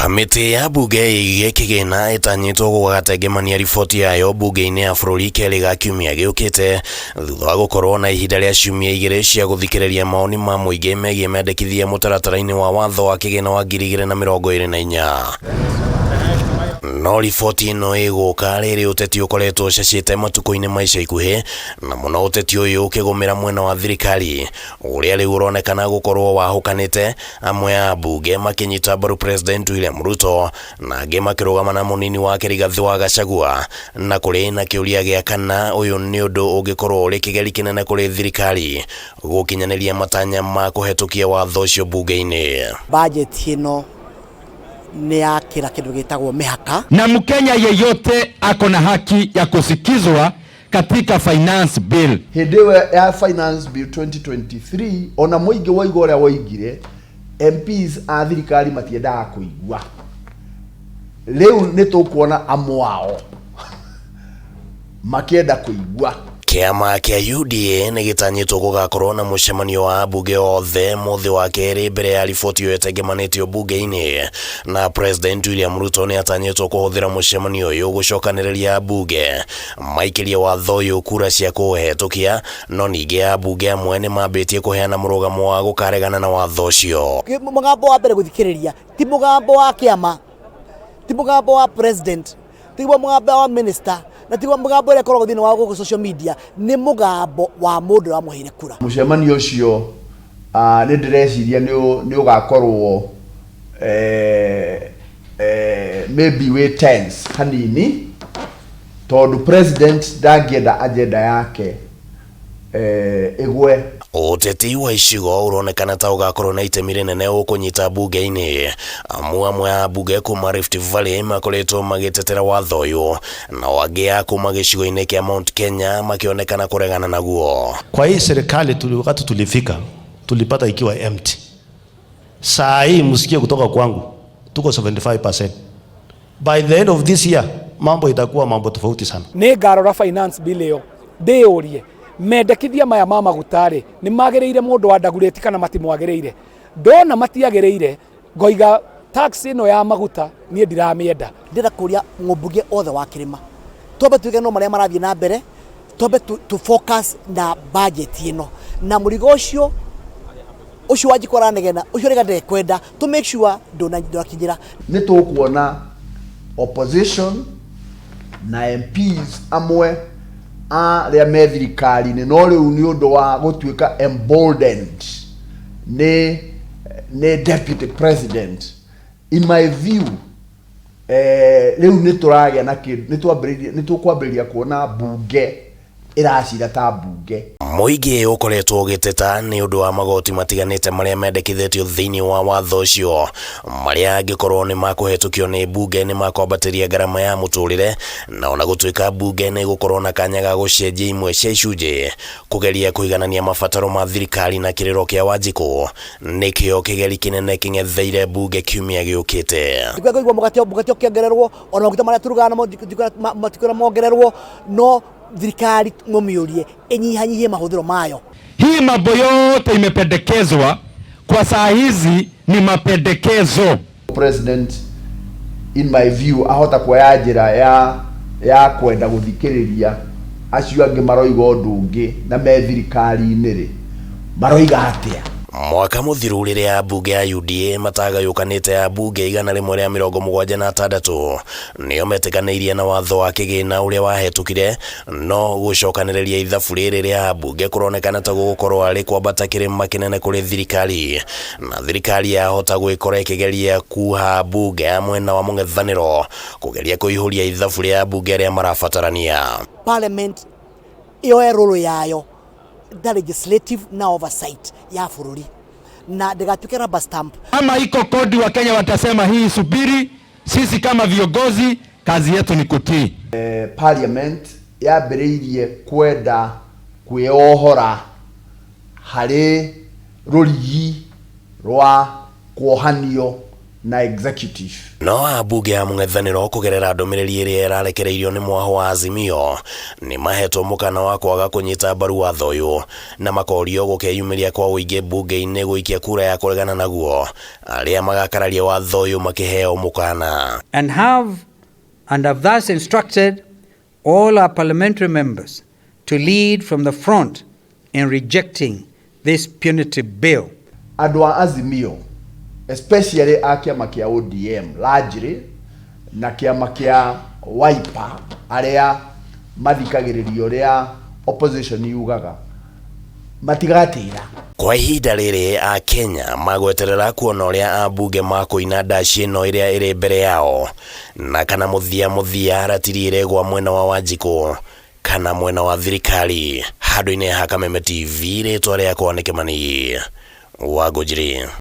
Kamĩtĩ ya mbunge ĩgiĩ kĩgĩna ĩtanyĩtwo gũgatengemania riboti yayo mbunge-inĩ ya bũrũri kerĩ ga kiumia gĩũkĩte thutha wa gũkorwo na ihinda rĩa ciumia 2 cia gũthikĩrĩria maoni ma mũingĩ megiĩ mendekithia mũtaratara-inĩ wa watho wa kĩgĩna wa 2024. No riboti ĩno ĩgũka rĩrĩ ũteti ũkoretwo ũcacĩte matukũ-inĩ ma ica ikuhĩ, na mũno ũteti ũyũ ũkĩgũmĩra mwena wa thirikari ũrĩa rĩu ũronekana gũkorwo wahũkanĩte, amwe a ambunge makĩnyita mbaru President William Ruto na angĩ makĩrũgama na mũnini wake Rigathĩ wa Gachagua, na kũrĩ na kĩũria gĩa kana ũyũ nĩ ũndũ ũngĩkorwo ũrĩ kĩgeri kĩnene kũrĩ thirikari gũkinyanĩria matanya ma kũhetũkia watho ũcio mbunge-inĩ. Bajeti ĩno nĩ yakĩra kĩndũ gĩtagwo mĩhaka. Na Mkenya yeyote ako na haki ya kusikizwa katika finance bill. Hĩndĩ ĩyo ya finance bill 2023, ona mũingĩ woiga ũrĩa woigire, MPs a thirikari matiendaga kũigua. Rĩu nĩ tũkuona amwe ao makĩenda kũigua. Kĩama kĩa UDA nĩ gĩtanyĩtwo gũgakorwo na mũcemanio wa ambunge othe mũthĩ wa kerĩ mbere ya riboti ĩyo ĩtengemanĩtio mbunge-inĩ, na President William Ruto nĩ atanyĩtwo kũhũthĩra mũcemanio ũyũ gũcokanĩrĩria ambunge maikĩrie watho ũyũ kura cia kũũhetũkia, no ningĩ ambunge amwe nĩ mambĩtie kũheana mũrũgamo wa gũkaregana na watho ũcio. Mũgambo wa mbere gũthikĩrĩria ti mũgambo wa kĩama, ti mũgambo wa president, ti mũgambo wa minister, na ti mũgambo ũrĩa ũkoragwo thĩinĩ wa gũkũ social media, nĩ mũgambo wa mũndũ ũrĩa wamũheire kura. Mũcemanio ũcio nĩ ndĩreciria nĩ ũgakorwo maybe wĩ tense hanini, tondũ president ndangĩenda agenda yake ĩgwe. Ũteti wa icigo ũronekana ta ũgakorwo na itemi rĩnene ũkũnyita mbunge-inĩ, amu amwe a mbunge kuma Rift Valley makoretwo magĩtetera watho ũyũ, nao angĩ a kuma gĩcigo-inĩ kĩa Mount Kenya makĩonekana kũregana naguo. Kwa hii serikali wakati tulifika tulipata ikiwa empty. Saa hii msikie kutoka kwangu tuko 75%. By the end of this year mambo itakuwa mambo tofauti sana. Nĩ ngarora finance bill ĩyo ndĩyũrie mendekithia maya ma maguta rĩ nĩ magĩrĩire mũndũ wa Dagoretti kana matimwagĩrĩire. Ndona matiagĩrĩire ngoiga tax ĩno ya maguta niĩ ndiramĩenda. Ndĩrenda kũria mũmbunge othe wa kĩrĩma twambe tuige no marĩa marathiĩ na mbere, twambe tu focus na budget ĩno na mũrigo ũcio ũcio Wanjikũ aranegena ũcio rĩga ndekwenda to make sure ndũnakinyĩra. Nĩ tũkuona opposition na MPs amwe arĩa me thirikari-inĩ, no rĩu nĩ ũndũ wa gũtuĩka emboldened nĩ deputy president, in my view, rĩu nĩ tũragĩa na kĩndũ, nĩ twambĩrĩirie, nĩ tũkwambĩrĩria kuona mbunge ĩracira ta mbunge. Mũingĩ ũkoretwo ũgĩteta nĩ ũndũ wa magoti matiganĩte marĩa mendekithĩtio thĩinĩ wa watho ũcio, marĩa angĩkorwo nĩ makũhetũkio nĩ mbunge nĩ makwambatĩria ngarama ya mũtũrĩre, na ona gũtuĩka mbunge nĩ ĩgũkorwo na kanya ga gũcenjia imwe cia icunjĩ kũgeria kũiganania mabataro ma thirikari na kĩrĩro kĩa Wanjikũ, nĩkĩo kĩgeri kĩnene kĩng'etheire mbunge kiumia gĩũkĩte. Ndikwenda kũigua mũgate ũkĩongererwo, ona maguta marĩa tũrugaga namo matikwenda mongererwo, no thirikari mũmĩũrie ĩnyihanyihie mahũthĩro mayo. Hii mambo yote imependekezwa kwa saa hizi ni mapendekezo. President, in my view, ahota kuoya njĩra ya kwenda gũthikĩrĩria acio angĩ maroiga ũndũ ũngĩ na me thirikari-inĩ rĩ maroiga atĩa. Mwaka mũthiru rĩrĩa ambunge a UDA matagayũkanĩte ambunge 176 nĩo metĩkanĩirie na watho wa kĩgĩna ũrĩa wahetũkire, no gũcokanĩrĩria ithabu rĩrĩ rĩa ambunge kũronekana ta gũgũkorwo arĩ kwambata kĩrĩma kĩnene kũrĩ thirikari, na thirikari yahota gwĩkora ĩkĩgeria kuha ambunge a mwena wa mũng'ethanĩro kũgeria kũihũria ithabu rĩa ambunge arĩa marabatarania. Parliament ĩyoe role yayo ta legislative na oversight ya bũrũri na ndĩgatuĩke rubber stamp. Kama iko kodi wa Kenya watasema hii subiri, sisi kama viongozi kazi yetu ni kutii. Parliament yambĩrĩirie kwenda kwĩohora harĩ rũrigi rwa kuohanio Na executive. No ambunge a mũng'ethanĩro kũgerera ndũmĩrĩri ĩrĩa ĩrarekereirio nĩ mwaho wa Azimio nĩ mahetwo mũkana wa kwaga kũnyita mbaru watho ũyũ na makorio gũkeyumĩria kwa ũingĩ mbunge-inĩ gũikia kura ya kũregana naguo, arĩa magakararia watho ũyũ makĩheo mũkana. And have thus instructed all our parliamentary members to lead from the front in rejecting this punitive bill. Andũ a Azimio, especially a kĩama kĩa ODM largely na kĩama kĩa Wiper, arĩa mathikagĩrĩria ũrĩa opposition yugaga, matigatĩra. Kwa ihinda rĩrĩ a Kenya magweterera kuona ũrĩa ambunge makũina ndaci ĩno ĩrĩa ĩrĩ mbere yao, na kana mũthia mũthia ratiri ĩregwa mwena wa Wanjikũ kana mwena wa thirikari. Handũ-inĩ ha Kameme TV, rĩtwa rĩakwa nĩ Kĩmani wa Ngũnjiri.